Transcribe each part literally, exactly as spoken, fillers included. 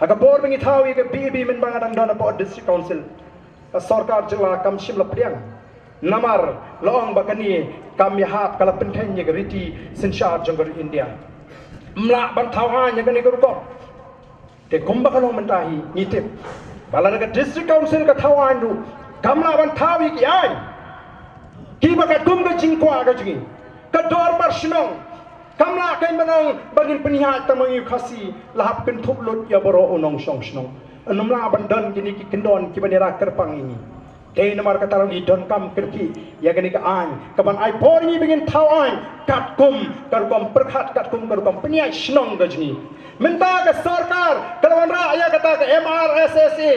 Ha ka por ba ngi thaw ïa ka B A B mynba nga dang don hapoh District Council, ka sorkar jylla kam shym la pdiang. Namar la ong ba kane kam ïahap, ka la pynkheiñ ïa ka riti synshar jong ka ri India. Ym lah ban thaw aiñ ïa kane ka rukom. Te kumba ka long mynta hi ngi tip ba lada ka District Council ka thaw aiñ ruh, kam lah ban thaw ïa ki aiñ kiba katkum ka jingkwah ka jong ngi. Ka dorbar shnong kam lah kein ban ong ba ngin pynïaid tang ma ngi u Khasi, la hap kynthup lut ïa baroh u nongshong shnong. Ym lah ban don kine ki kyndon kiban ïada kyrpang ïa ngi. Dei namar kata ruh ngi donkam kyrkieh ïa kane ka aiñ kaban ai bor ïa ngi ba ngin thaw aiñ katkum ka rukom pyrkhat, katkum ka rukom pynïaid shnong ka jong ngi. Mynta ka sorkar ka la wanrah ïa kata ka M R S S A,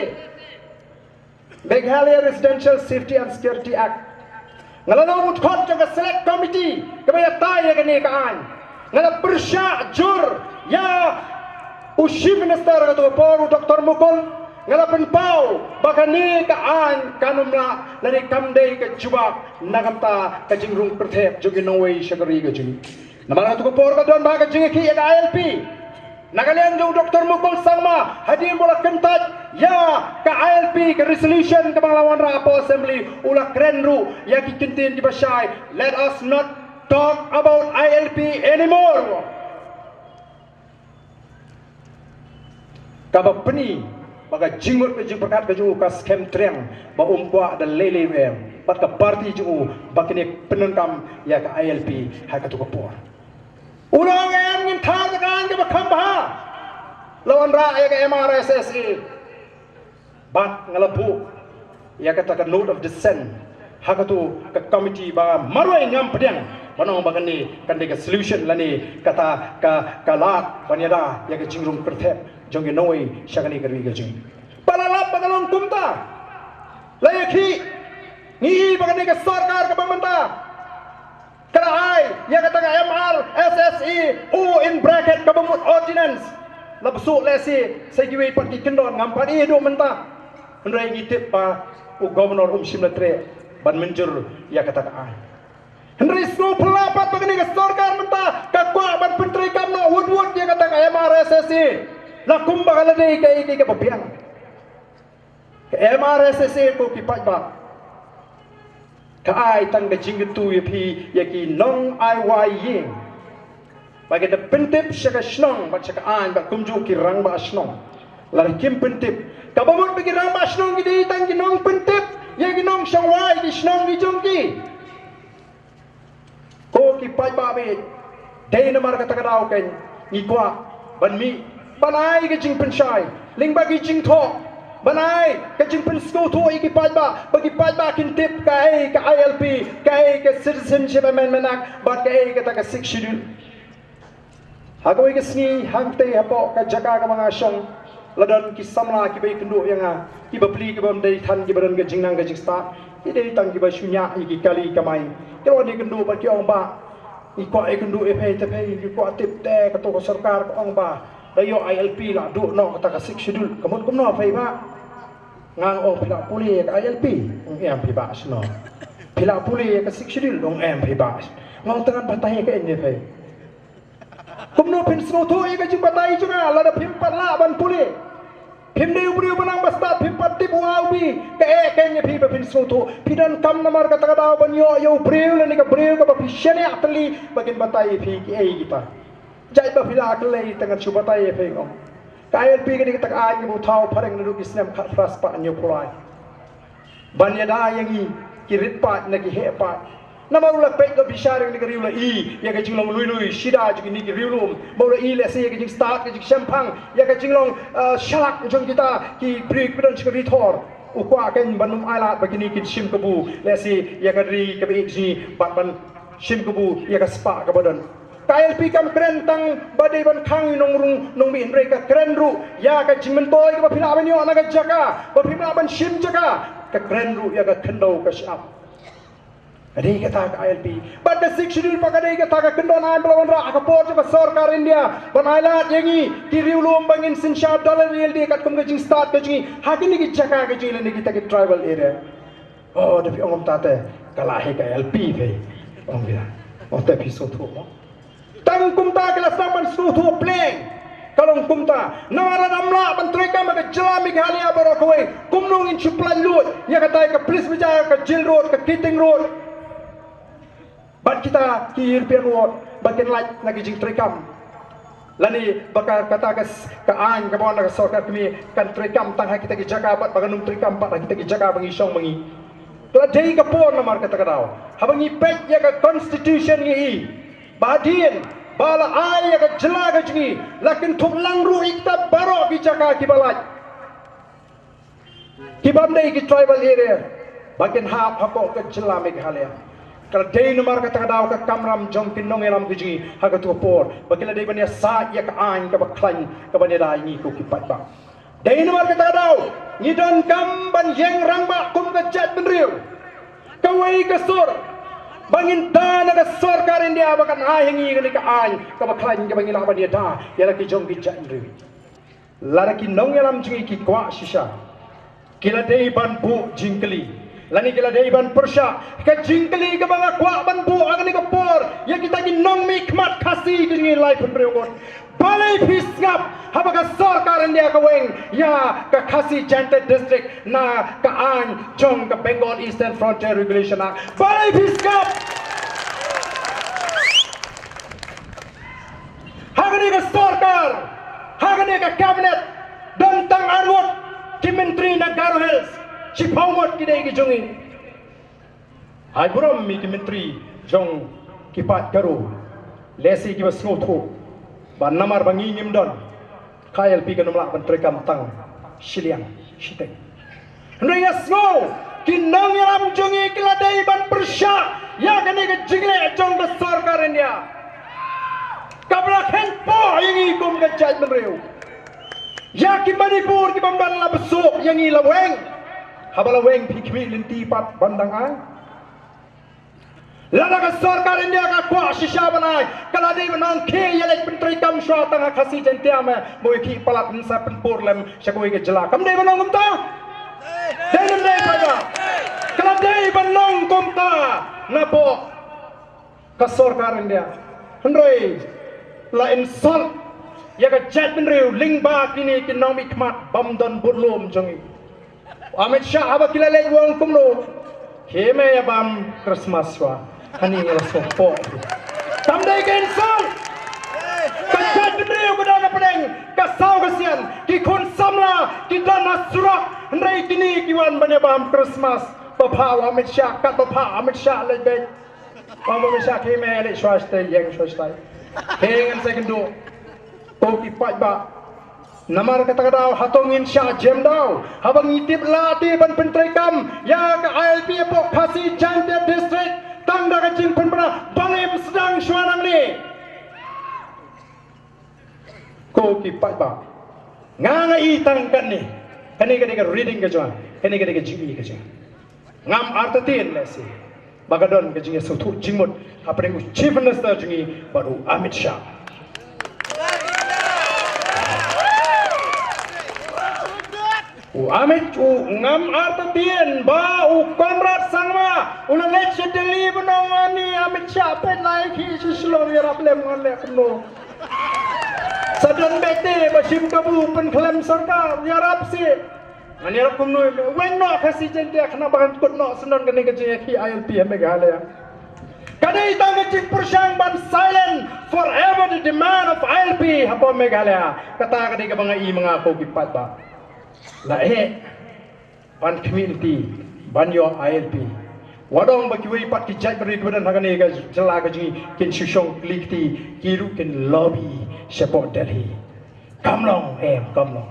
Meghalaya Residential Safety and Security Act. Nga la long u dkhot jong ka Select Committee kaba ïatai ïa kane ka aiñ. Nga la pyrshah jur ïa u Chief Minister kato ka por, u Doctor Mukul. Nga la pynpaw ba kane ka aiñ kan ym lah lane kam dei ka jubab na ka bynta ka jingrung pyrthep jong ki nongwei sha ka ri ka jong ngi. Namar kato ka por ka don bha ka jingïakhih ïa ka I L P. Na ka liang jong u Doctor Mukul Sangma, hadien ba u la kyntait ïa ka I L P, ka resolution kaba nga la wanrah hapoh Assembly, u la kren ruh ïa ki kyntien kiba shai, "Let us not talk about I L P anymore." Kaba pyni ba ka jingmut ka jingpyrkhat ka jong u ka skhem triang, ba um kwah da lei lei ruh em bad ka party jong u ba kin pyndonkam ïa ka I L P ha kato ka por. U la ong em, ngin thaw da ka aiñ kaba kham bha. La wanrah ïa ka M R S S A. Bad nga la buh ïa kata ka note of dissent ha kato ka committee ba marwei ngam pdiang ban ong ba kane kan dei ka solution lane kata ka, ka lad ban ïada ïa ka jingrung pyrthep jong ki nongwei sha kane ka ri ka jong ngi. Ba la lap ba ka long kumta. La ïakhih, ngi i ba kane ka sorkar kaba mynta ka la ai ïa kata ka M R S S A, u, in bracket, kaba mut ordinance. La bsut lehse sa kiwei pat ki kyndon, ngam pat i haduh mynta. Hynrei ngi tip ba u Governor um shym la treh ban mynjur ïa kata ka aiñ. Hynrei sngewphylla pat ba kane ka sorkar mynta ka kwah ban pyntreikam noh wut wut ïa kata ka M R S S A. La kumba ka la dei kaei kaei kaba biang. Ka M R S S A, ko ki paidbah, ka ai tang ka jingkyntu ïa phi, ïa ki nong ai wai ïing, ba ki da pyntip sha ka shnong bad sha ka aiñ bad kumjuh ki rangbah shnong. Lada kim pyntip, kaba mut ba ki rangbah shnong ki dei tang ki nongpyntip ïa ki nongshong wai ki shnong ki jong ki. Ko ki paidbah bad dei namar kata ka daw kan ngi kwah ban mih ban ai ka jingpynshai lyngba ki jingthoh, ban ai ka jingpynsngewthuh ïa ki paidbah ba ki paidbah kin tip kaei ka I L P, kaei ka Citizenship Amendment Act bad kaei kata ka Sixth Schedule. Ha kawei ka sngi hangtei hapoh ka jaka kaba nga shong, la don ki samla kiba ïakynduh ïa nga, kiba plie, kiba ym dei than, kiba don ka jingnang ka jingstad. Ki dei tang kiba shu ñiah ïa ki kali kamai. Ki la wan ïakynduh bad ki ong ba, ngi kwah ïakynduh ïa phi te phi, ngi kwah tip te kato ka sorkar ka ong ba da ïoh I L P la duh noh kata ka Sixth Schedule. Ka mut kumno phi ba? Nga ong phi la pule ïa ka I L P, ong em phi ba shano. Phi la pule ïa ka Sixth Schedule, ong em phi ba. Nga ong te ngan batai ïa ka ïa phi. Kumno phin sngewthuh ïa ka jingbatai jong nga lada phim pat lah ban pule? Phim dei u briew ba nang ba stad, phim pat tip u A u B, kaei kein ïa phi ba phin sngewthuh? Phi donkam namar kata ka daw ban ïoh ïa u briew lane ka briew kaba phi shaniah tylli ba kin batai ïa phi kiei kita. Jait ba phi la kyllei te ngan shu batai ïa phi, ong. Ka I L P ka dei kata ka aiñ kaba u thaw phareng naduh ki snem khatphra spah hynñiewphew lai. Ban ïada ïa ngi ki rit paid na ki heh paid. Namar u la peit, u la bishar ïa kane ka ri, u la i ïa ka jinglong lui lui shida jong kine ki riewlum. Ba u la i lehse ïa ka jingstad, ka jingshemphang, ïa ka jinglong, eh, shalak jong kita ki briew kiba don sha ka ri Thor. U kwah kein ban ym ailad ba kine kin shim kabu lehse ïa ka ri kaba ïeit jong ngi bad ban shim kabu ïa ka spah kaba don. Ka I L P kam kren tang ba dei ban khang ïa u nongrung nongmih, hynrei ka kren ruh ïa ka jingmyntoi kaba phi lah ban ïoh na ka jaka ba phim lah ban shim jaka. Ka kren ruh ïa ka khyndew ka shyiap. Ka dei kata ka I L P. Bad ka Sixth Schedule pat ka dei kata ka kyndon aiñ ba la wanrah ha ka por jong ka sorkar India ban ailad ïa ngi ki riewlum ba ngin synshar da lade lade katkum ka jingstad ka jong ngi ha kine ki jaka ka jong ngi lane kita ki tribal area. Oh, da phi ong kumta te ka la hi ka I L P phi. Ong phi la. Ong te phi sngewthuh mo. Tang kumta ki la sdang ban sngewthuh pleng. Ka long kumta. Namar lada ym lah ban trei jylla Meghalaya baroh kawei, kumno ngin shu pynlait lut ïa kata ka Police Bazar, ka Jail Road, ka Keating Road, bad kita ki European Ward, ba kin lait na ki jingtrei kam. Lane ba ka, kata ka s-, ka aiñ kaba wan na ka sorkar kmie kan trei kam tang ha kita ki jaka bad ba kan ym trei kam pat ha kita ki jaka ba ngi shong ba ngi. Ka la dei ka por namar kata ka daw, haba ngi peit ïa ka Constitution ngi i ba hadien ba la ai ïa ka jylla ka jong ngi, la kynthup lang ruh ïa kita baroh ki jaka kiba lait, ki bym dei ki tribal area, ba kin hap hapoh ka jylla Meghalaya. Ka la dei namar kata ka daw ka kamram jong ki nongïalam ka jong ngi ha kato ka por ba ki la dei ban ïasaid ïa ka aiñ kaba khlaiñ kaba ïada ïa ngi ko ki paidbah. Dei namar kata ka daw ngi donkam ban ïeng rangbah kum ka jaitbynriew. Kawei ka sur ba ngin da na ka sorkar India ba kan ai ha ngi kane ka aiñ kaba khlaiñ kaba ngi lah ban ïada ïa la ki jong ki jaitbynriew. Lada ki nongïalam jong ngi ki kwah shisha, ki la dei ban buh jingkylli, lane ki la dei ban pyrshah. Ka jingkylli kaba nga kwah ban buh ha kane ka por ïa kita ki nongmihkhmat Khasi ki jong ngi laiphew hynriew ngut, balei phi sngap haba ka sorkar India ka weng ïa ka Khasi Jaintia District na ka aiñ jong ka Bengal Eastern Frontier Regulation Act? Balei phi sngap? Ha kane ka sorkar, ha kane ka cabinet, don tang ar ngut ki myntri na Garo Hills, shiphew ngut ki dei ki jong ngi. Ai burom ïa ki myntri jong ki paid Garo, lehse kiba sngewthuh ba namar ba ngi ngim don, ka I L P kan ym lah ban trei kam tang shiliang shiteng. Hynrei nga sngew ki nongïalam jong ngi ki la dei ban pyrshah ïa kane ka jingleh jong ka sorkar India kaba la kheiñpoh ïa ngi kum ka jaitbynriew. Ïa ki Manipur ki bym don la bsuk ïa ngi la weng. Haba la weng phi khmih lynti pat ban dang ai? Lada ka sorkar India ka kwah shisha ban ai, ka la dei ban ong khie ïaleit pyntreikam shuwa tang ha Khasi Jaiñtia me, ba u khie palat, ngin sa pynpur lem sha kawei ka jylla. Kam dei ban ong kumta? Dei ne ym dei paidbah? Ka la dei ban ong kumta napoh ka sorkar India. Hynrei la insult ïa ka jaitbynriew lyngba kine ki nongmihkhmat bym don budlum jong ngi. Amit Shah haba ki la leit u ong kumno? Khie me ïa bam Christmas shuwa. Hangne nga la sngewpoh. Kam dei ka insult? Ka jaitbynriew ka don hapdeng ka saw ka sian, ki khun samla ki don ha surok, hynrei kine ki wan ban ïa bam Christmas. Ba phah u Amit Shah, kat ba phah Amit Shah leit beit. Ba Amit Shah, khie me leit shuwa shatai, ïeng shuwa shatai. Khie ngan sa ïakynduh. Ko ki paidbah, namar kata ka daw hato ngin shah jem daw haba ngi tip la te ban pyntreikam ïa ka I L P hapoh Khasi Jaiñtia District tang da ka jingpynbna? Balei ym sdang shuwa nangne? Ko ki paidbah, nga nga i tang kane. Kane ka dei ka reading ka jong nga, kane ka dei ka jingi ka jong nga. Ngam artatien lehse ba ka don ka jingïasngewthuh jingmut hapdeng u Chief Minister jong ngi bad u Amit Shah. U Amit, u ngam artatien ba u Conrad Sangma u la leit sha Delhi ban ong, ani Amit Shah, peit la ïa ki sha Shillong, ïarap lem, ngan leh kumno? Sa don beit te ba shim kabu pynkhlem sorkar, ïarap seh. Ngan ïarap kumno? Weng noh Khasi Jaiñtia khnang ba kan kut noh syndon kane ka jingïakhih I L P ha Meghalaya. Ka dei tang ka jingpyrshang ban silent forever the demand of I L P hapoh Meghalaya. Kata ka dei kaba nga i ma nga, ko ki paidbah. La eh ban khmih lynti ban ïoh I L P. Wat ong ba kiwei pat ki jaitbynriew kiba don ha kane ka jylla ka jong ngi kin shu shong kli kti, ki ruh kin lobby shapoh Delhi. Kam long em, kam long.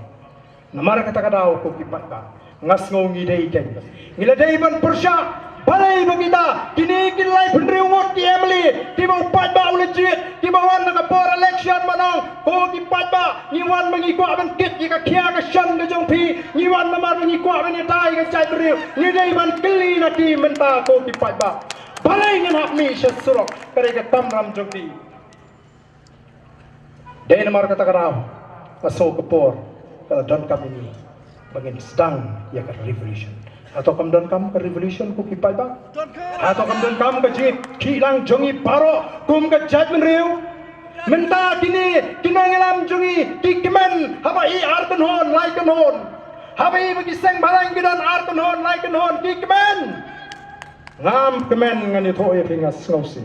Namar kata ka daw, ko ki paidbah, nga sngew ngi dei kein, ngi la dei ban pyrshah. Balei ba kita kine ki laiphew hynriew ngut ki M L A kiba u paidbah u la jied, kiba wan na ka por election ban ong, ko ki paidbah, ngi wan ba ngi kwah ban kit ïa ka khia ka shan ka jong phi, ngi wan namar ba ngi kwah ban ïada ïa ka jaitbynriew. Ngi dei ban kylli na ki mynta, ko ki paidbah, balei ngin hap mih sha surok? Ka dei ka kamram jong phi. Dei namar kata ka daw, ka sngew ka por ka la donkam ïa ngi ba ngin sdang ïa ka revolution. Hato kam donkam ka revolution, ko ki paidbah? Hato kam donkam ka jingkhih lang jong ngi baroh kum ka jaitbynriew? Mynta kine ki nongïalam jong ngi ki kmen haba i ar kynhun lai kynhun. Haba i ba ki seng bhalang ki don ar kynhun lai kynhun ki kmen. Ngam kmen ngan ïathuh ïa phi, nga sngewsih.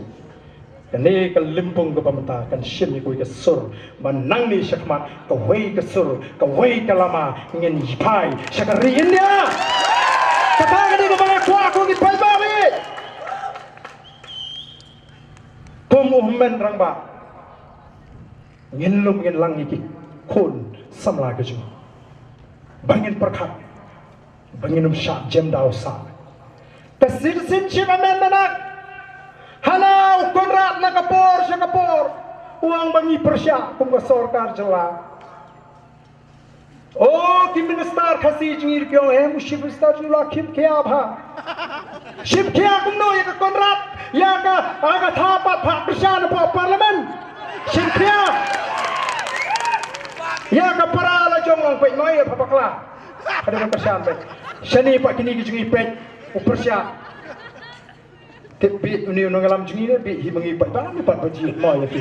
Kane ka lympung kaba mynta kan shim ïa kawei ka sur. Ba nangne shakhmat kawei ka sur, kawei ka lama ngin ïa phai sha ka ri India. Kata kane kaba nga kwah ko ki paidbah. Kum u hynmen rangbah, ngin lum ngin lang ïa ki khun samla ka jong ngi. Ba ngin pyrkhat, ba ngin ym shah jem daw sah. Ka Citizenship Amendment Act, hana u Conrad na ka por sha ka por u ong ba ngi pyrshah kum ka sorkar jylla. O ki minister Khasi jong ngi ki ong, em, u Chief Minister jong ngi la khim khia bha. Khim khia kumno ïa ka Conrad, ïa ka, ïa ka Tha Patpha pyrshah na pdeng Parliament. Khim khia. Ïa ka para la jong ong peit noi ïa pha bakla. Ka dei ka pyrshah peit. Shane pat kine ki jong ngi peit u pyrshah. Tip bit une u nongïalam jong ngi ne bit hi ma ngi pat ba ngi pat ba ji mo ïa ki.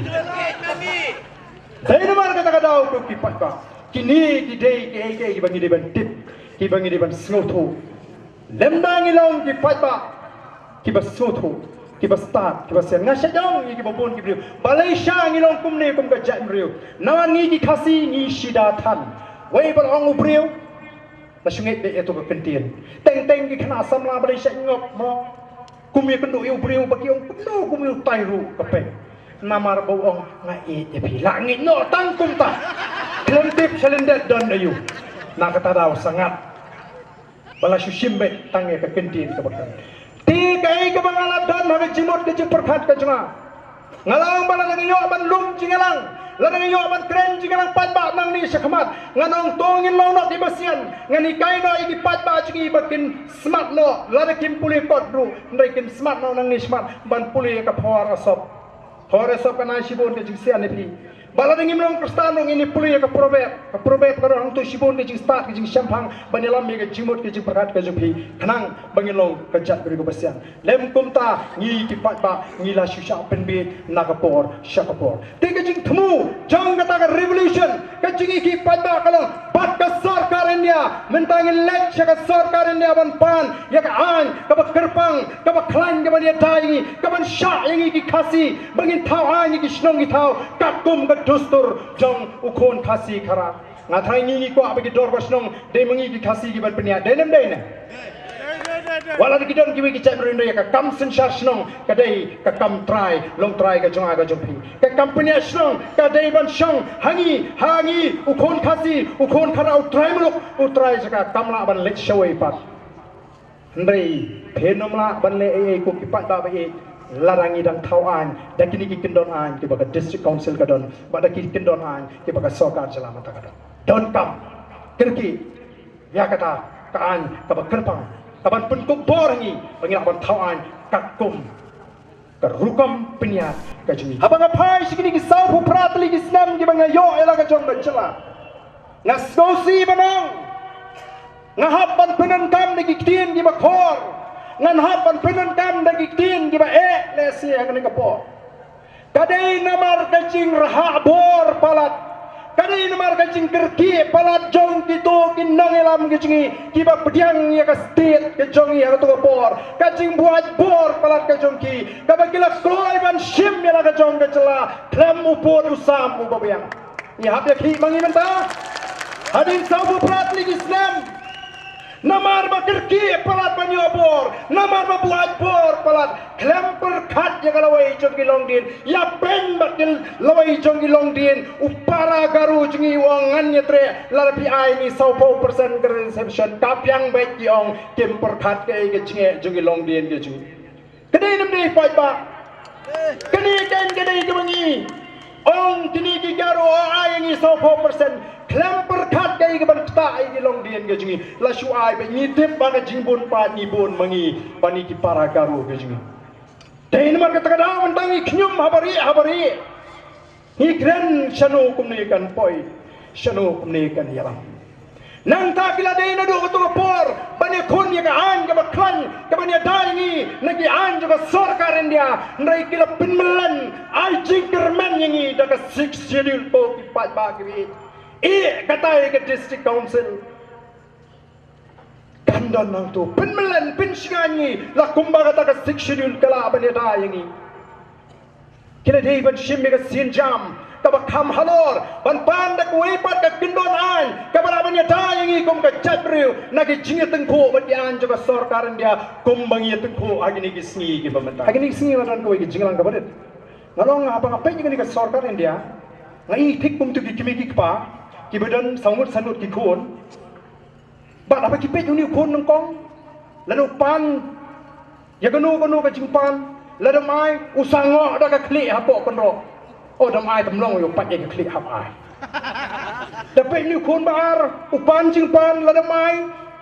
Dei namar kata ka daw ko ki paidbah. Kine ki dei ki ei ki ei kiba ngi dei ban tip, kiba ngi dei ban sngewthuh. Lymda ngi long ki paidbah kiba sngewthuh, kiba stad, kiba sian. Nga shu ong ïa kiba bun ki briew. Balei sha ngi long kumne kum ka jaitbynriew? Namar ngi ki Khasi ngi shida than. Wei ba la ong u briew, la shu ngeit beit ïa tu ka kyntien. Teng teng ki khynnah samla balei sha ngop mo. Kum ïa kynduh ïa u briew ba ki ong kumno kum ïa u tai ruh ka peng. Namar ba u ong nga ïeit ïa phi, la ngeit noh tang kumta. Khlem tip shalyndet don aïu. Na kata daw sangap ba la shu shim beit tang ïa ka kyntien kaba kren. Te kaei kaba nga la don ha ka jingmut ka jingpyrkhat ka jong nga. Nga la ong ba lada ngi ïoh ban lum jingïalang, lada ngi ïoh ban kren jingïalang paidbah nangne shakhmat, ngan ong to ngin long noh kiba sian, ngan hikai noh ïa ki paidbah jong ngi ba kin smat noh, lada kim pule kot ruh, hynrei kin smat noh nangne shakhmat ban pule ïa ka Pawar Asop. Pawar Asop kan ai shibun ka jingsian ïa phi. Ba lada ngim long Khristan ruh ngin ïa pule ïa ka Proverb, ka Proverb ka don hangto shibun ka jingstad ka jingshemphang ban ïalam ïa ka jingmut ka jingpyrkhat ka jong phi. Khnang ba ngin long ka jaitbynriew kaba sian. Lym kumta ngi ki paidbah ngi la shu shah pynbeit na ka por sha ka por. Te ka jingthmu jong kata ka revolution ka jong ngi ki paidbah ka long bad ka sorkar India, mynta ngin leit sha ka sorkar India ban pan ïa ka aiñ kaba kyrpang, kaba khlaiñ, kaban ïada ïa ngi, kaban shah ïa ngi ki Khasi ba ngin thaw aiñ ïa ki shnong ki thaw katkum ka dustur jong u khun Khasi Khara. Nga tharai ngi ngi kwah ba ki dorbar shnong dei ma ngi ki Khasi kiban pynïaid, dei ne ym dei ne? Wat la ki don kiwei ki jaitbynriew, ka kam synshar shnong ka dei ka kam trai, long trai ka jong nga ka jong phi. Ka kam pynïaid shnong ka dei ban shong ha ngi, ha ngi u khun Khasi, u khun Khara, u trai muluk, u trai jaka, kam lah ban leit shawei pat. Hynrei phin ym lah ban leh ei ei ko ki paidbah ba ïeit lada ngi dang thaw aiñ da kine ki kyndon aiñ kiba ka District Council ka don bad da ki kyndon aiñ kiba ka sorkar jylla mynta ka don. Donkam kyrkieh ïa kata ka aiñ kaba kyrpang kaban pynkup bor ha ngi ba ngi lah ban thaw aiñ katkum ka rukom pynïaid ka jong ngi. Haba nga phai sha kine ki sawphew phra tylli ki snem kiba nga ïoh ïa la ka jong ka jylla, nga sngewsih ban ong, nga hap ban pyndonkam da ki ktien kiba khor, ngan hap ban pyndonkam da ki ktien kiba eh lehse ha kane ka por. Ka dei namar ka jingrhah bor palat, ka dei namar ka jingkyrkieh palat jong kito ki nongïalam ki jong ngi kiba pdiang ïa ka state ka jong ngi ha kato ka por. Ka jingbuaid bor palat ka jong ki kaba ki la kloi ban shim ïa la ka jong ka jylla khlem u pud u sam uba biang. Ngi hap ïa khih ma ngi mynta hadien sawphew phra tylli ki snem. Namar ba kyrkieh palat ban ïoh bor, namar ba buaid bor palat, khlem pyrkhat ïa ka lawei jong ki longdien. Ïa pyn ba ki lawei jong ki longdien, u para Garo jong ngi u ong ngan ïatrei, lada phi ai ngi sawphew percent ka reservation, ka biang beit, ki ong kim pyrkhat kaei ka jingeh jong ki longdien ka jong ngi. Ka dei ne ym dei paidbah? Kane ka dei kaba ngi ong, kine ki Garo ai ngi sawphew percent khlem pyrkhat kaei kaban ktah ïa ki longdien ka jong ngi. La shu ai beit, ngi tip ba ka jingbun paid ngi bun ma ngi ba ngi ki para Garo ka jong ngi. Dei namar kata ka daw mynta ngi khñium ha barieh ha barieh. Ngi kren shano kumne kan poi, shano kumne kan ïalam. Nangta ki la dei naduh kato ka por ban ïakhun ïa ka aiñ kaba khlaiñ kaban ïada ïa ngi na ki aiñ jong ka sorkar India. Hynrei ki la pynmlien ai jingkyrmen ïa ngi da ka Sixth Schedule, ko ki paidbah kiba ïeit. Ïeh katai ka District Council. Kan don nangto, pynmlien, pynshngaiñ ïa ngi la kumba kata ka Sixth Schedule ka lah ban ïada ïa ngi. Ki la dei ban shim ïa ka sienjam kaba kham halor ban pan da kawei pat ka kyndon aiñ kaba lah ban ïada ïa ngi kum ka jaitbynriew na ki jingïatyngkhuh bad ki aiñ jong ka sorkar India kumba ngi ïatyngkhuh ha kine ki sngi kiba mynta. Ha kine ki sngi la don kawei ka jingïalang kaba rit. Nga long haba nga peit ïa kane ka sorkar India, nga i thik kumto ki kmie ki kpa kiba don saw ngut san ngut ki khun. Bad haba ki peit une u khun nyngkong, lada u pan ïa kano kano ka jingpan, lada ym ai, u sa ngoh da ka khlieh hapoh kynroh. O, da ym ai, te ym long, u pait ïa ka khlieh hap ai. Da peit une u khun ba ar, u pan jingpan, lada ym ai,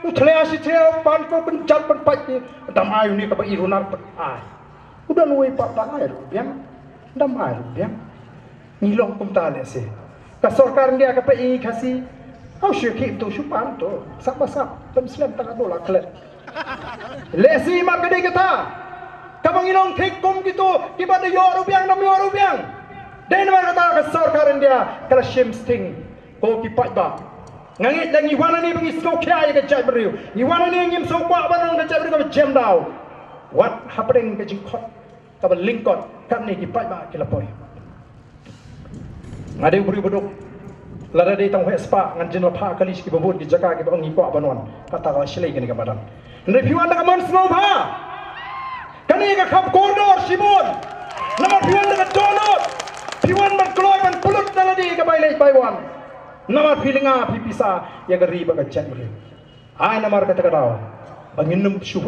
u thleh shi thleh, u pan ko kynjat ban pait ïa, da ym ai, une kaba i runar pat ai. U don uwei pat ba ai ruh biang, da ym ai ruh biang. Ngi long kumta lehse. Ka sorkar India ka peit ïa ngi Khasi. Hau shu khih to, shu pan to. Sap ba sap, pynslem tang ka dola klet. Lehse mar ka dei kata kaba ngi long thik kum kito kiba da ïoh ruh biang, da ym ïoh ruh biang. Dei namar kata ka sorkar India ka la shim sting. Ko ki paidbah, nga ngeit lada ngi wan hangne ba ngi sngewkhia ïa ka jaitbynriew, ngi wan hangne ngim sngewkwah ban long ka jaitbynriew kaba jem daw. Wat hapdeng ka jingkhot kaba lyngkot, katne ki paidbah ki la poi. Nga dei u briew ba duk, lada dei tang heh spah ngan jin la phah kali sha kiba bun ki jaka kiba ong ngi kwah ban wan. Kata ka la shlei kane ka madan. Hynrei phi wan da ka mon sngewbha. Kane ka kham kordor shibun. Namar phi wan da ka dohnud. Phi wan ban kloi ban pynlut na lade ka bai leit bai wan. Namar phi lynga phi pisa ïa ka ri bad ka jaitbynriew. Ai namar kata ka daw ba ngin nym shu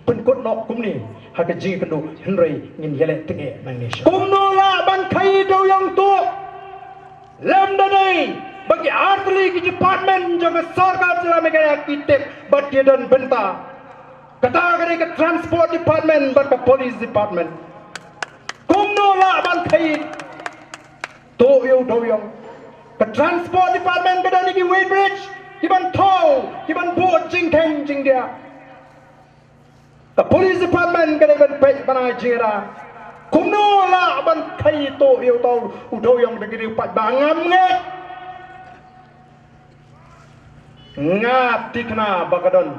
pynkut noh kumne ha ka jingkynduh, hynrei ngin ïaleh tyngeh nangne sha. Kumno lah ban khaii dewïong tuh? Lymda dei ba ki artylli ki department jong ka sorkar jylla Meghalaya ki tip bad ki don bynta. Kata ka dei ka transport department bad ka police department. Kumno lah ban khaii tuh ïa u dewïong? Ka transport department ka don ïa ki weighbridge kiban thew, kiban bud jingkheiñ jingdiah. Ka police department ka dei ban peit ban ai jingïada. Kumno lah ban khaii tuh ïa uta u dewïong da kine ki paidbah? Ngam ngeit. Nga tikna ba ka don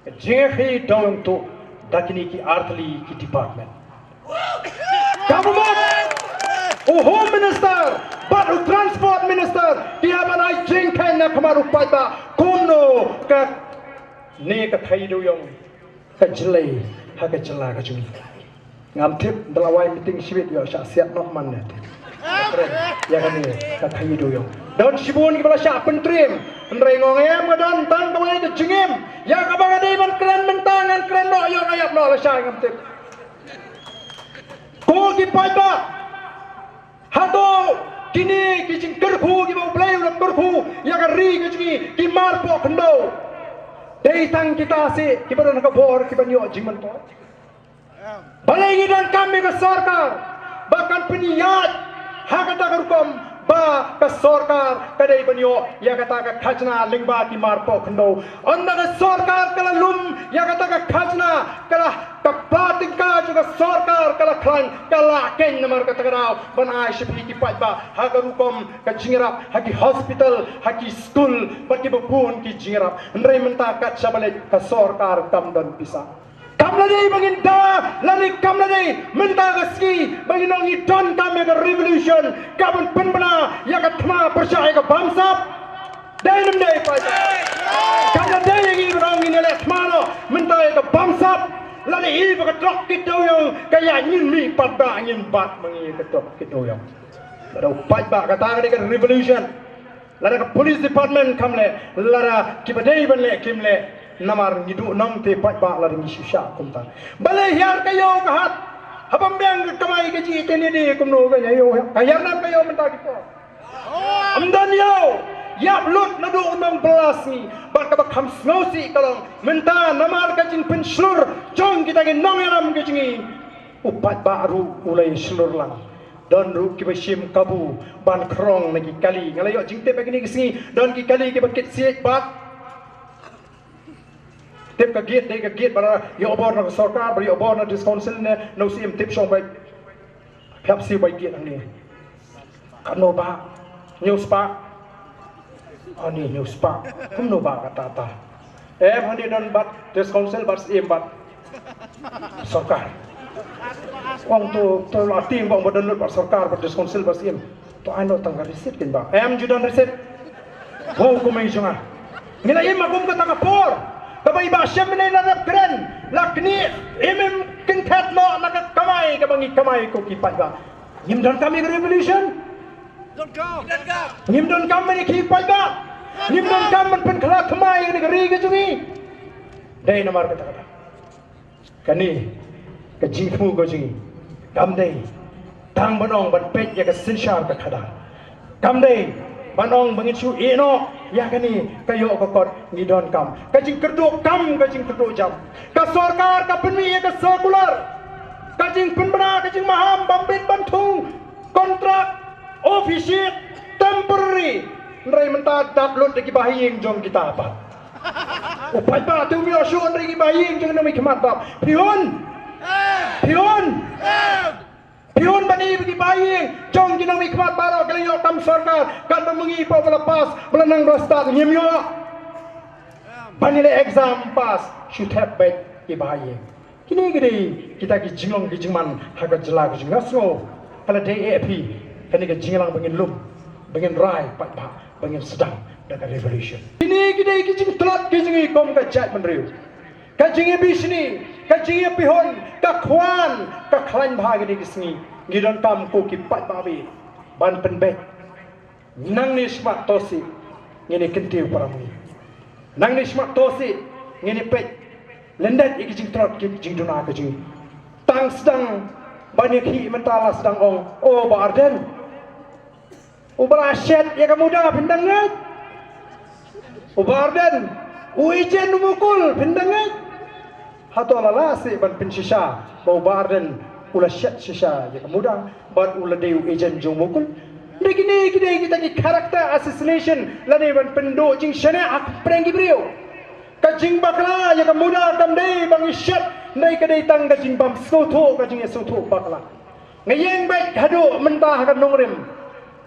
ka jingkhaii dewïong tuh da kine ki artylli ki department. Ka mut u Home Minister bad u Transport Minister ki hap ban ai jingkheiñ na khmat u paidbah kumno kane ka khaii dewïong ka jlei ha ka jylla ka jong ngi. Ngam tip, da la wai meeting shibit ïoh shah siat noh man ne. Ïa kane ka khaii dewïong. Don shibun kiba la shah pyntriem. Hynrei nga ong em, nga don tang kawei ka jingim. Ïa kaba nga dei ban kren mynta ngan kren noh, ïoh nga ïap noh lashai, ngam tip. Ko ki paidbah, hato kine ki jingkyrkhu kiba U Blei u la kyrkhu ïa ka ri ka jong ngi ki marpoh khyndew, dei tang kita seh kiba don ha ka bor kiban ïoh jingmyntoi? Balei ngi donkam ïa ka sorkar ba kan pynïaid ha kata ka rukom ba ka sorkar ka dei ban ïoh ïa kata ka khajna lyngba ki marpoh khyndew? Ynda ka sorkar ka la lum ïa kata ka khajna, ka la, ka pla tyngka jong ka sorkar ka la khlaiñ, ka la keiñ namar kata ka daw ban ai sha phi ki paidbah ha ka rukom ka jingïarap ha ki hospital, ha ki skul bad kiba bun ki jingïarap. Hynrei mynta kat shaba leit ka sorkar kam don pisa. Kam la dei ba ngin da, lane kam la dei mynta ka sngi ba ngin ong ngi donkam ïa ka revolution kaban pynbna ïa ka thma pyrshah ïa ka bamsap? Dei ne ym dei, paidbah? Kam la dei ïa ngi ban ong ngin ïaleh thma noh mynta ïa ka bamsap, lane i ba ka tohkit dewïong ka ïaid, ngin mih pat ba ngin bat ma ngi ïa ka tohkit dewïong. Lada u paidbah, kata ka dei ka revolution. Lada ka police department kam leh, lada kiba dei ban leh kim leh, namar ngi duh nongtei paidbah lada ngi shu shah kumta. Balei hiar ka ïew ka hat? Haba ym biang ka kamai ka jingïeit ne dei kumno ka ïew, ka hiar nam ka ïew mynta ki por? Ym don ïew, ïap lut naduh u nongbylla sngi. Bad kaba kham sngewsih ka long mynta namar ka jingpynshlur jong kita ki nongïalam ka jong ngi, u paidbah ruh u la ïashlur lang. Don ruh kiba shim kabu ban khrong na ki kali. Nga la ïoh jingtip ha kine ki sngi, don ki kali kiba kit siej bad tip ka gate, dei ka gate ba la ïoh bor na ka sorkar, ba la ïoh bor na District Council ne na u Syiem, tip shong beit. Pynïap siew beit gate hangne. Katno ba? Hynñiew spah. Ani hynñiew spah. Kumno ba kata ta? Em, hangne don bad District Council, bad Syiem, bad sorkar. Ong to, to la tieng ba ong ba don lut bad sorkar, bad District Council, bad Syiem. To ai noh tang ka receipt kin ba. Em, ju don receipt. Wow, kumne jong nga. Ngi la im ha kum kata ka por kaba i Bah Shem ne la rep kren, la knieh, im im kynthet noh na ka kamai kaba ngi kamai ko ki paidbah. Ngim donkam ïa ka revolution. Ngim donkam ban ïakhih paidbah. Ngim donkam ban pynkylla thymmai ïa kane ka ri ka jong ngi. Dei namar kata kata. Kane ka jingthmu ka jong ngi kam dei tang ban ong ban peit ïa ka synshar ka khadar. Kam dei ban ong ba ngin shu ïeh noh ïa kane ka ïoh ka kot. Ngi donkam ka jingkyrduh kam, ka jingkyrduh jam. Ka sorkar ka pynmih ïa ka circular, ka jingpynbna ka jingmaham bym bit bym thung, kontrak, official, temporary. Hynrei mynta dap lut da ki bahaïing jong kita pat. U paidbah te um ïoh shuh hynrei ki bahaïing jong nongmihkhmat dap. Phi hun. Phi hun. Phi hun ban i ba ki bahaïing jong ki nongmihkhmat baroh ki la ïoh kam sorkar, katba ma ngi pat ba la pass, ba la nang ba la stad, ngim ïoh. Ban ïaleh exam pass, shu thep beit ki bahaïing. Kine ki dei kita ki jinglong ki jingman ha ka jylla ka jong ngi. Nga sngew ka la dei eh phi kane ka jingïalang ba ngin lum, ba ngin rai paidbah, ba ngin sdang da ka revolution. Kine ki dei ki jingtlot ki jong ngi kum ka jaitbynriew. Ka jingïabishni, ka jingïapihun, ka khwan, ka khlaiñ bha kine ki sngi. Ngi donkam ko ki paidbah ba ïeit ban pynbeit. Nangne shakhmat to sih ngin ïa kyntiew para ma ngi. Nangne shakhmat to sih ngin ïa peit lyndet ïa ki jingtlot ki jingduna ka jong ngi. Tang sdang ban ïakhih mynta la sdang ong, o Bah Ardent, uba la shet ïa ka MUDA phin dang ngeit. U Bah Ardent u agent u Mukul phin dang ngeit. Hato la lah seh ban pynshisha ba u Bah Ardent u la shet shisha ïa ka MUDA bad u la dei u agent jong u Mukul? Dei kine ki dei kita ki character assassination lane ban pynduh jingshaniah ha pdeng ki briew. Ka jingbakla ïa ka MUDA kam dei ba ngi shet, hynrei ka dei tang ka jingbym sngewthuh, ka jingïasngewthuh bakla. Nga ïeng beit haduh mynta ha ka nongrim.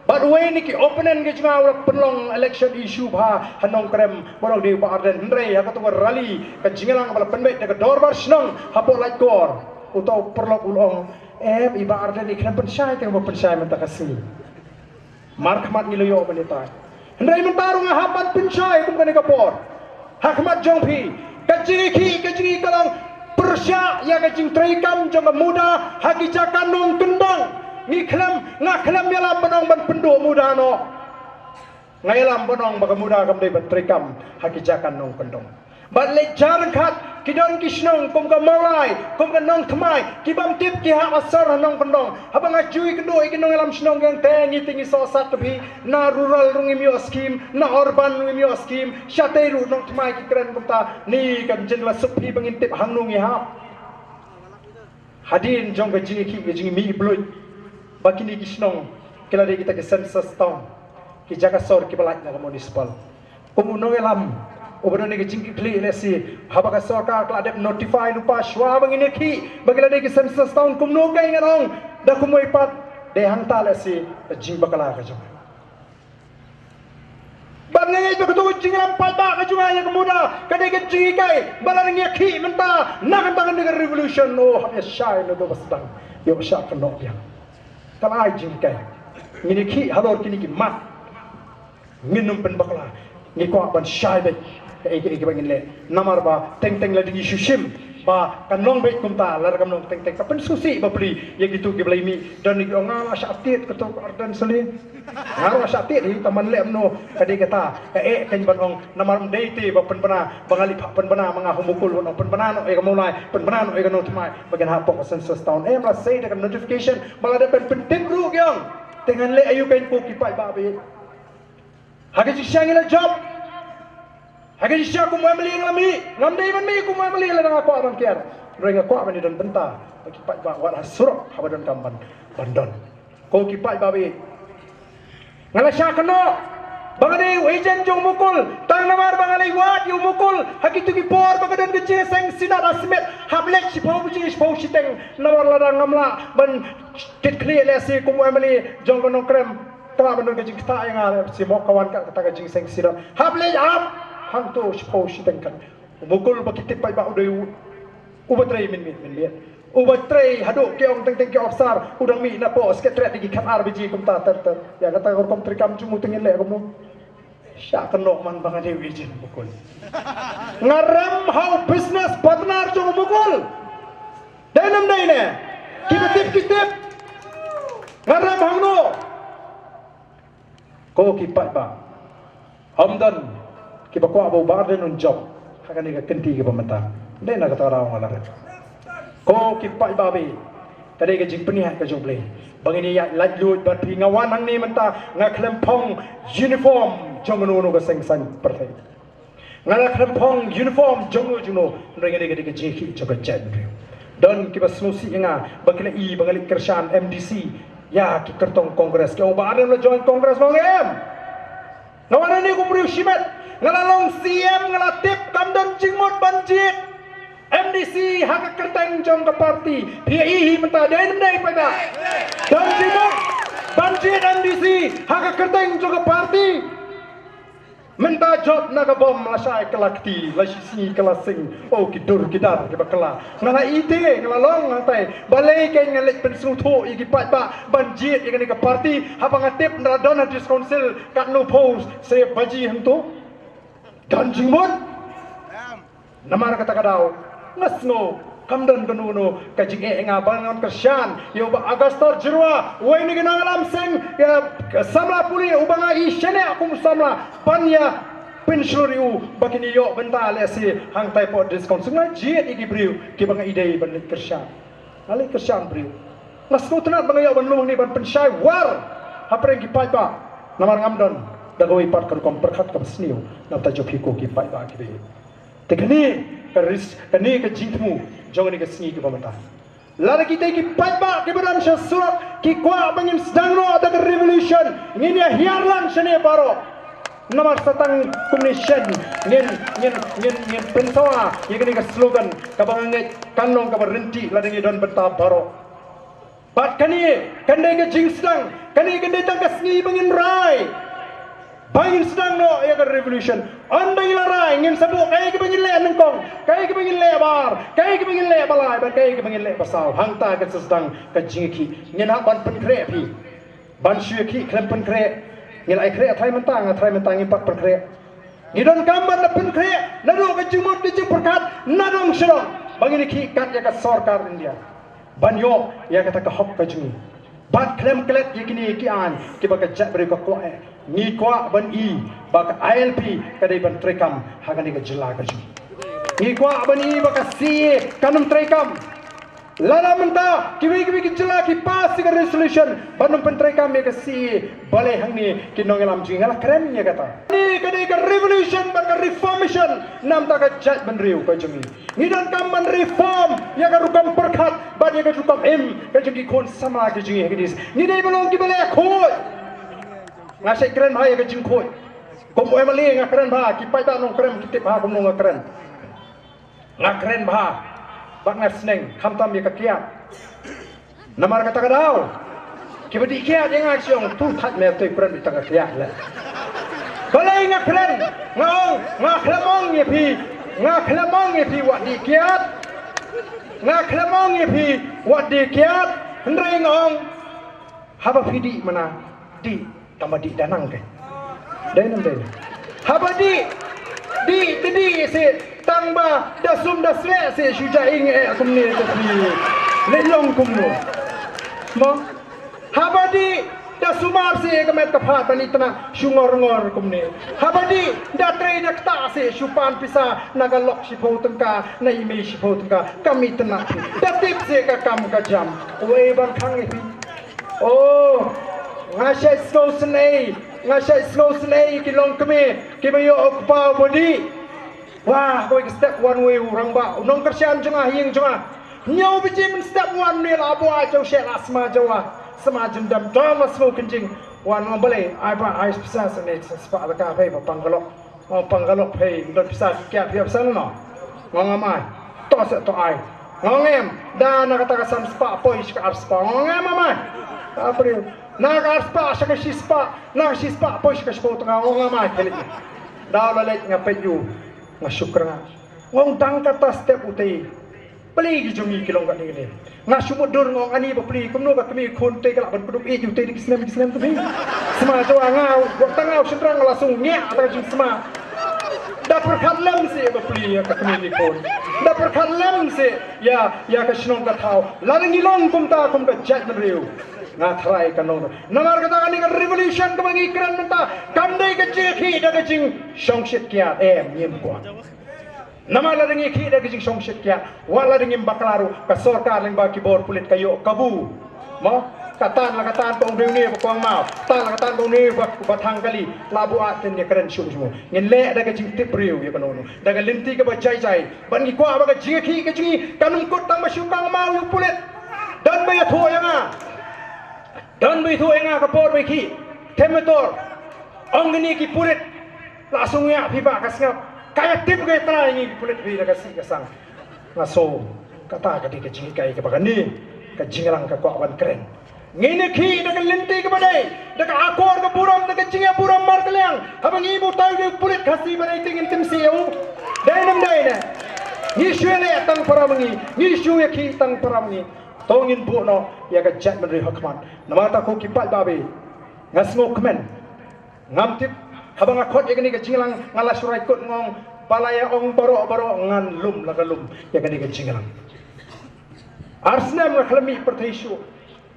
Bad uwei na ki opponent ka jong nga u la pynlong election issue bha ha Nongkrem, ba u ong dei u Bah Ardent, hynrei ha kato ka rally ka jingïalang ba la pynbeit da ka dorbar shnong hapoh Laitkor, uto u paralok u la ong, em, i Bah Ardent i khlem pynshai, te ba pynshai mynta ka sngi. Markhmat ngi la ïoh ban ïatai. Hynrei mynta ruh nga hap ban pynshai kum kane ka por ha khmat jong phi. Ka jingïakhih ka jong ngi ka long pyrshah ïa ka jingtreikam jong ka MUDA ha ki jaka nongkyndong. Ngi khlem, nga khlem ïalam ban ong ban pynduh MUDA noh. Nga ïalam ban ong ba ka MUDA kam dei ban treikam ha ki jaka nongkyndong. Bad leit jar ryngkat ki don ki shnong kum ka Mawlai, kum ka Nongthymmai, ki bym tip ki hap asor ha nongkyndong. Haba nga ju ïakynduh ïa ki nongïalam shnong, ki ong te ngi te ngi sohsat, te phi na rural ruh ngim ïoh skim, na urban ruh ngim ïoh skim, shatei ruh Nongthymmai ki kren kumta. Ni kan jin la suk phi ba ngin tip hangno ngi hap. Hadien jong ka jingïakhih ka jingmih bluit ba kine ki shnong ki la dei kita ki census town, ki jaka sor kiba lait na ka municipal. Kum u nongïalam uba don ïa ka jingkitkhlieh, lehse haba ka sorkar ka la dep notify lypa shuwa ba ngin ïakhih ba ki la dei ki census town, kumno kaei ngan ong, da kumwei pat? Dei hangta lehse ka jingbakla ka jong nga. Bad nga ngeit ba kato ka jingïalam paidbah ka jong nga ïa ka MUDA ka dei ka jinghikai ba lada ngi ïakhih mynta na kata ka revolution, oh, hap ïa shai na doh ba sdang, ïoh shah kynnoh biang. Ka la ai jinghikai. Ngin ïakhih halor kine ki mat. Ngin ym pynbakla, ngi kwah ban shai beit kaei kaei kaba ngin leh. Namar ba teng teng lada ngi shu shim ba kan long beit kumta, lada kam long teng teng, ka pynsngewsih bapli ïa kito kiba la mih. Don ki ong nga la shah tied kato ka Ardent Salim. Nga ruh nga shah tied hi, tang ban leh kumno, ka dei kata ka eh kein ban ong, namar ym dei te ba pynbna, ba nga leit phah pynbna ma nga ha u Mukul, ban ong pynbna noh ïa ka Mawlai, pynbna noh ïa ka Nongthymmai ba kin hap hapoh ka census town. Em, la sei da ka notification ba la dep ban pyntip ruh, ki ong. Te ngan leh aïu kein ko ki paidbah ba ïeit? Ha ka jingshisha ngi la jop. Ha ka jingshisha kum u MLA nga la mih. Ngam dei ban mih kum u MLA lada nga kwah ban kiar. Hynrei nga kwah ban ïadon bynta bad ki paidbah, wat ha surok haba donkam ban, ban don. Ko ki paidbah ba ïeit, nga la shah kynnoh ba nga dei u agent jong u Mukul, tang namar ba nga la wad ïa u Mukul ha kito ki por ba ka don ka jingïaseng Synod ha Smit, hap leit shiphew baje shiphew shiteng, namar lada ngam lah ban kit khlieh lehse kum u MLA jong ka Nongkrem, ka lah ban don ka jingktah ïa nga lehse, mo, ka wan kat kata ka jingïaseng Synod. Hap leit ap hangto shiphew shiteng kat. U Mukul ba ki tip paidbah u dei u, uba trei mynmiet mynmiet. Uba trei haduh ki ong teng teng ki officer, u dang mih napoh secretariat da ki khatar baje kumta ter ter. Ïa kata ka rukom treikam jong u te ngin leh kumno? Shah kynnoh man ba nga dei u agent u Mukul. Nga rem ha u business partner jong u Mukul. Dei ne ym dei ne? Kiba tip ki tip. Nga rem hangno? Ko ki paidbah, ym don kiba kwah ba u Bah Ardent un jop ha kane ka kynti kaba mynta. Dei na kata ka daw nga la ret. Ko ki paidbah, ka dei ka jingpynïaid ka jong U Blei ba ngin ïa laitluid bad phi. Nga wan hangne mynta nga khlem phong uniform jong uno uno ka seng saiñ pyrthei. Nga la khlem phong uniform jong uno jong uno, hynrei nga dei ka, dei ka jingkhih jong ka jaitbynriew. Don kiba sngewsih ïa nga ba ki la i ba nga leit kyrshan MDC ïa ki kyrtong Congress. Ki ong ba Ardent la join Congress, nga ong em. Nga wan hangne kum u briew shimet, nga la long CEM, nga la tip kam don jingmut ban jied MDC ha ka kyrteng jong ka party. Phi ïa i hi mynta, dei ne ym dei paidbah? Don jingmut ban jied MDC ha ka kyrteng jong ka party. Mynta jop na ka bom, la shai ka la kti, la shisngi ka la sing. Oh, ki dur ki dar kiba kylla. Nga la ïeit, nga la long hangtai. Balei kein nga leit pynsngewthuh ïa ki paidbah ban jied ïa kane ka party, haba nga tip ynda la don ha District Council katno phew baje hangto? Don jingmut. Namar kata ka daw nga sngew kam don kano kano ka jingeh ïa nga ba ngan kyrshan ïa u Bah Augustus Jyrwa, uwei na ki nongïalam seng, ïa, samla pule uba nga i shaniah kum u samla, ban ïa pynshlur ïa u ba kin ïoh bynta lehse hangtai hapoh District Council. Nga jied ïa ki briew kiba nga i dei ban leit kyrshan. Nga leit kyrshan briew. Nga sngewtynnat ba nga ïoh ban lum hangne ban pynshai war hapdeng ki paidbah. Namar ngam don da kawei pat ka rukom pyrkhat kaba sniew na bynta jong phi ko ki paidbah kiba ïeit. Te kane ka ris, kane ka jingthmu jong kane ka sngi kaba mynta. Lada kita ki paidbah kiba don sha surok ki kwah ba ngin sdang noh da ka revolution, ngin ïa hiar lang shane baroh. Namar sa tang kumne shen ngin, ngin, ngin, ngin pynsawa ïa kane ka slogan kaba nga ngeit kan long kaba ryntih lada ngi don bynta baroh. Bad kane kan dei ka jingsdang, kane kan dei tang ka sngi ba ngin rai ba ngin sdang noh ïa ka revolution. Ynda ngi la rai ngin sa buh kaei kaba ngin leh nyngkong, kaei kaba ngin leh ba ar, kaei kaba ngin leh ba lai bad kaei kaba ngin leh ba saw. Hangta kan sa sdang ka jingïakhih. Ngin hap ban pynkhreh phi. Ban shu ïakhih khlem pynkhreh. Ngi la ïakhreh trai mynta, nga trai mynta, ngim pat pynkhreh. Ngi donkam ban da pynkhreh naduh ka jingmut ka jingpyrkhat na dong sha dong ba ngin ïakhih kat ïa ka sorkar India ban ïoh ïa kata ka hok ka jong ngi. Bad khlem klet ïa kine ki aiñ kiba ka jaitbynriew ka kwah eh, ngi kwah ban i ba ka ILP ka dei ban treikam ha kane ka jylla ka jong ngi. Ngi kwah ban i ba ka CAA kan ym treikam. Lada mynta kiwei kiwei ki jylla ki pass ïa ka resolution ban ym pyntreikam ïa ka CAA, balei hangne ki nongïalam jong ngi? Nga la kren ïa kata. Kane ka dei ka revolution bad ka reformation na bynta ka jaitbynriew ka jong ngi. Ngi donkam ban reform ïa ka rukom pyrkhat bad ïa ka rukom im ka jong ki khun samla ki jong ngi ha kine. Ngi dei ban long kiba leh khuid. Nga shait kren bha ïa ka jingkhuid. Kum u MLA nga kren bha, ki paidbah Nongkrem ki tip bha kumno nga kren. Nga kren bha bad nga sneng, khamtam ïa ka kiad. Namar kata ka daw kiba dih kiad ïa nga ki ong, tu thait me, te kren beit tang ka kiad leh. Balei nga kren? Nga ong, nga khlem ong ïa phi, nga khlem ong ïa phi wat dih kiad. Nga khlem ong ïa phi wat dih kiad. Hynrei nga ong, haba phi dih mynta, dih tang ba dih da nang kein. Dei ne ym dei? Haba dih, dih te dih seh tang ba da sum da sleh seh, shu jahing eh kumne te phi. Leh long kumno? Mo? Haba dih da sumar seh ka met ka phad ban itynnad, shu ngor ngor kumne. Haba dih da trei da ktah seh, shu pan pisa na ka lok shiphew tyngka, na i mei shiphew tyngka, kam itynnad phi. Da tip seh ka kam ka jam. Uei ban khang ïa phi? Oh, nga shait sngewsynei, nga shait sngewsynei ki longkmie kiba ïoh u kpa uba dih. Wah, kawei ka step wan uwei u rangbah, u nongkyrshan jong nga ha ïing jong nga. Hynñiew baje mynstep wan, une la buaid jong shet la sma jong nga. Sa ma jin dam dol la sngewkynjing. Wan ong balei ai ba ai pisa sa ne sa spah la ka pei ba pang ka lok. Ong pang ka lok pei don pisa ki kiad phi pisa no. Ong amai. To sa to ai. Ong em da na kata ka san spah poi sa ka ar spah. Ong em amai. Ka priu. Na ka ar spah sa ka shi spah. Na ka shi spah poi sa ka shiphew tyngka. Ong amai phi leit. Daw la leit nga peit ïu. Nga shukor nga. Ong dang kata step utei. Plie ki jong ngi ki long kane kane. Nga shu mutdur nga ong ani ba plie kumno ka kmie khun te ka lah ban kdup ïeit ïa utei da ki snem ki snem te phi. Sma jaw nga wat tang nga u shynrang la sung ngiah ta ka jingsma. Da pyrkhat lem seh ba plie ïa ka kmie ki khun. Da pyrkhat lem seh ïa ïa ka shnong ka thaw. Lada ngi long kumta kum ka jaitbynriew. Nga tharai ka nong. Namar kata kane ka revolution kaba ngi kren mynta kam dei ka jingkhih da ka jingshongshit kiad em ngim kwah. Namar lada ngi khih da ka jingshongshit kiad, wat lada ngim bakla ruh ka sorkar lyngba ki bor pulit ka ïoh kabu. Mo, ka tan la ka tan tong dei ne ba kwang mau, tan la ka tan tong ne ba ba thang kali, la buh at ten ïa kren shuh shuh. Ngin leh da ka jingtip briew ïa kano kano. Da ka lynti kaba jai jai, ban ngi kwah ba ka jingkhih ka jingkhih kan ym kut tang ba shu kang mau ïa u pulit. Don ba ïathuh ïa nga. Don ba ïathuh ïa nga ka por ba khih. Them ïa tor. Ong kine ki pulit. La shu ngiah phi ba ka sngap. Ka ïa tip ka ïa trai ngi ki pulit phi da ka sih ka sang. Nga so kata ka dei ka jinghikai kaba kane ka jingïalang ka kwah ban kren. Ngin ïa khih da ka lynti kaba dei, da ka akor ka burom, da ka jingïaburom markylliang. Haba ngi butai da u pulit Khasi ba dei te ngin tim sih ïa u. Dei nam dei ne. Ngi shu ïa leh tang para ma ngi, ngi shu ïa khih tang para ma ngi. To ngin buh noh ïa ka jaitbynriew ha khmat. Namar ta ko ki paidbah ba nga sngewkmen. Ngam tip haba nga khot ïa kane ka jingïalang nga la shu rai kut nga ong ba la ïa ong baroh baroh ngan lum la ka lum ïa kane ka jingïalang. Ar snem nga khlem mih pyrthei shuh.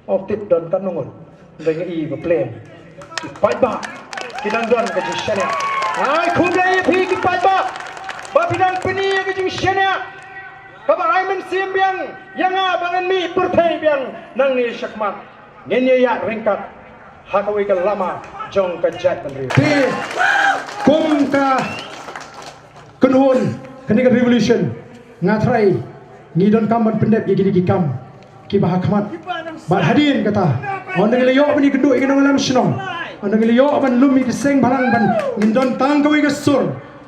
Ngam tip don katno ngut. Dei nga i ba pleng. Ki paidbah ki dang don ka jingshaniah. Ai khublei ïa phi ki paidbah ba phi dang pyni ïa ka jingshaniah. Kaba ai mynsiem biang ïa nga ba ngan mih pyrthei biang nangne shakhmat. Ngin ïa ïaid ryngkat ha kawei ka lama jong ka jaitbynriew. Te kum ka kynhun kane ka revolution nga tharai ngi donkam ban pyndep ïa kine ki kam kiba ha khmat. Bad hadien kata, ynda ngi la ïoh ban ïakynduh ïa ki nongïalam shnong, ynda ngi la ïoh ban lum ïa ki seng bhalang ban ngin don tang kawei ka sur.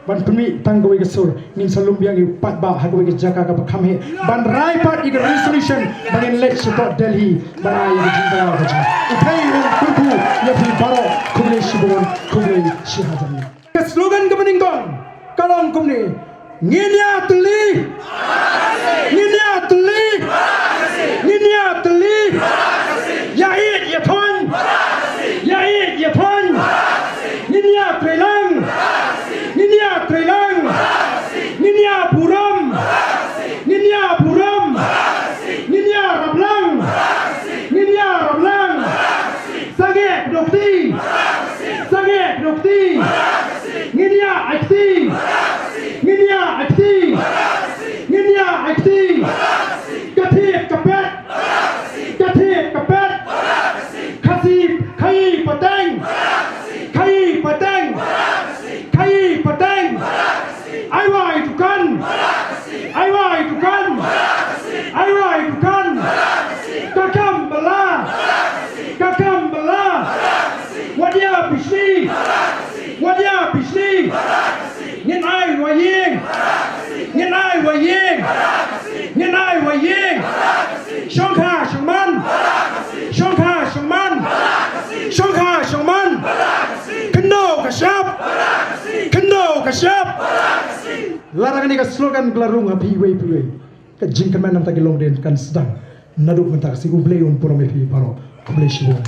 Ban pynmih tang kawei ka sur ngin sa lum biang ïa u paidbah ha kawei ka jaka kaba kham heh ban rai pat ïa ka resolution ba ngin leit sha Delhi ban ai ïa ka jingdawa ka jong u. Phi u kyrkhu ïa phi baroh khublei shibun khublei shihajar. Ka slogan kaba nyngkong ka long kumne. Ngin ïa tylli. Ngin ïa tylli. Ngin ïa tylli. Ïa ïeit ïa thon. Ïa ïeit ïa thon. Ngin ïa trei lang. Ngin ïa trei lang. Ngin ïa burom. Ngin ïa burom. Ngin ïa rap lang. Ngin ïa rap lang. Sangeh pyndonkti. Sangeh pyndonkti. Ngin ïa aiti. Ngin ïa aiti. Ngin ïa aiti. Ka thied ka pet. Ka thied ka pet. Khasi khaïi pateng. Khaïi pateng. Khaïi pateng. Ai wai dukan. Ai wai dukan. Ai wai dukan. Ka kam bala. Ka kam bala. Wadia bisni. Wadia bisni. Ngin ai wa ïing. Ngin ai wa ïing. Ngin ai wa ïing. Shongkha shongman. Shongkha shongman. Shongkha shongman. Khyndew ka shap. Khyndew ka shap. Lada kane ka slogan ka la rung ha phi iwei pa iwei, ka jingkmen na ka bynta ki longdien kan sdang. Naduh mynta ka sngi U Blei un burom ïa phi baroh. Khublei shibun.